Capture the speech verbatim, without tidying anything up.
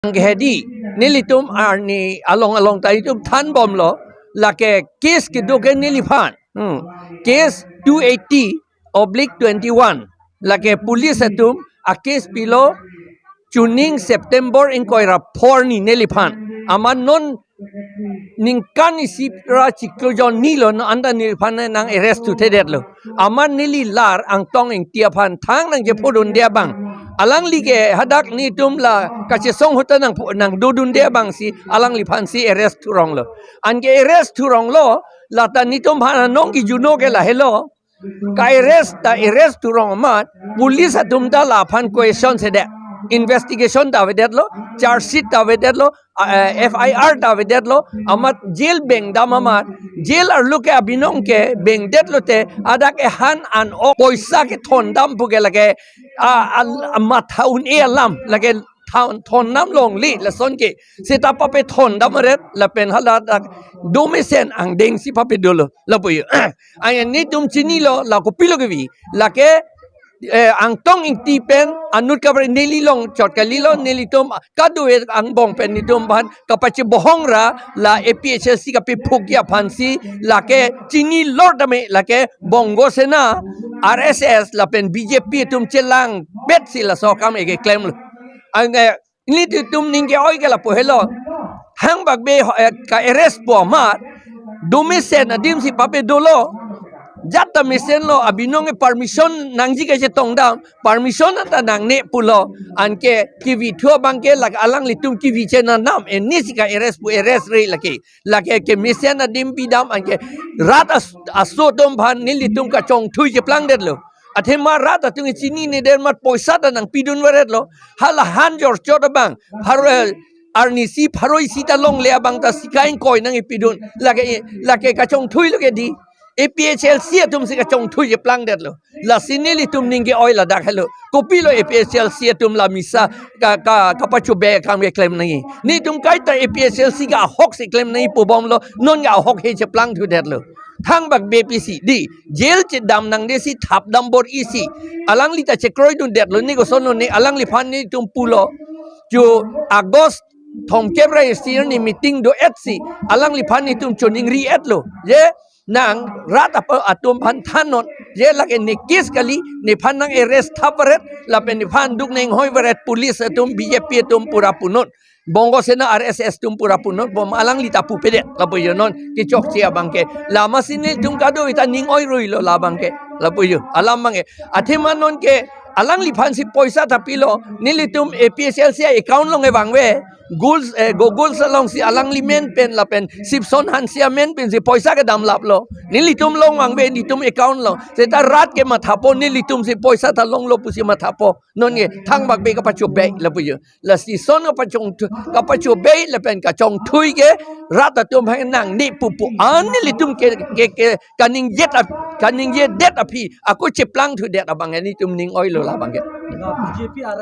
Hedi, nelitum arni along along ta itum thanbomlo, lake case kedo ke neliphan. Hmm. Case two eighty oblique twenty-one. Lake police atum a case pilo chuning September ingkoi ra pho arni neliphan. Amat non ningkan isi ra chiklo jon ni lo, non anta neliphan nang arrest thuthedetlo. Amat neli lar Angtong Ingti aphan thangnat nangchephodunde abang. Alangli ke hadak netum la kachesong ahut ta nang pho-, nangdodunde abangsi alangliphansi arrest thuronglo. Anke arrest thuronglo, lata netum aphan anong kijuno ke lahelo. Ka-arrest ta arrest thurong amat, police atum ta laphan question sedet. Investigation ta avedetlo, charge sheet ta avedetlo, a, eh, F I R ta avedetlo, amat jail bengdam amat, jail arlo ke abinong ke bengdetlote, adak ehan an-ok poisa kethondam pu ke lake, a, a, a matha un-e alam, lake thon, thondam longle lason ke. Seta papethondam aret lapen hala dak domesen angdengsi pape dolo. Lapu jo. Aya netum chinilo, la kopilo kevi. Lake, eh, Angtong Ingti pen anut kaprek neli longchot kalilo, nelitum kadokave angbong pen netum aphan kapachebohong ra la A P H L C kapephukji aphansi lake chinilo tame lake Bongo Sena, R S S lapen B J P atum chelangbetsi laso akam ke klemlo. Anke nelitum ning ke-oi ke lapu helo. Thangbak Bey ho-, eh, ka-arrest pu amat domesen adimsi pape dolo. Jat ta mesenlo, abinong ke permission nangji kachetongdam, permission anta nangne pulo. Anke kevithu abang ke lake alanglitum kevi chenanam, eh, nisi ka-arrest pu arrest-re lake. Lake kemesen adim pidam anke rat as-, aso atum aphan nelitum kachongthui cheplangdetlo. Athema rat atum chinine der amat poisa ta nangpidun varetlo. Hala han jorchot abang. Pharo, eh, arnisi pharo isi ta longle abang ta sika ingkoi nangkepidun. Lake, lake kachongthuilo ke di. A P H L C atumsi kachongthui cheplangdetlo. Lasi nelitum ning ke-oi ladak helo. Kopilo A P H L C atum la misa ka, ka, kapachobei akam keklem nangji. Netum kaita A P H L C ke ahoksi klem nangji pubomlo. Non ke ahok he cheplangthudetlo. Thangbak Bey pisi di. Jail chedam nangdesi thapdam bor-isi. Alangli ta chekroidundetlo. Ne kosonlo ne alangliphan netum pulo. Chu August thomkep ra isi arni meeting do-etsi alangliphan netum choningri-etlo. Je nang rat apa atum aphan thannon. Je lake ne case kali, nephan nang-arrest thap varet, lapen nephan duk neng hoi varet police atum, B J P atum pura punon. Bongo Sena R S S atum pura punon, bom alangli ta pupedet, lapu jo non, kechokche abang ke. Lama si netum kadokave ta ning-oi-roi lo labang ke, lapu jo, alam abang ke. Athema non ke, alangliphansi poisa ta pilo, nelitum A P H L C account along kevangve, Google, eh, Google alongsi alangli amen pen lapen Sipson Hanse amen pensi poisa kedam laplo. Nelitum along vangve netum account along. Seta rat ke mathapo nelitumsi poisa ta longlo pusi mathapo. Non ke Thangbak Bey kapachobei lapu jo. Lasi son kapachong, kapachobei lapen kachongthui ke rat atum aphan nangne pupu an nelitum ke, ke, ke kaningjet ap-, kaningjedet aphi ako cheplangthudet abang netum ning-oilo labang ke. B J P R S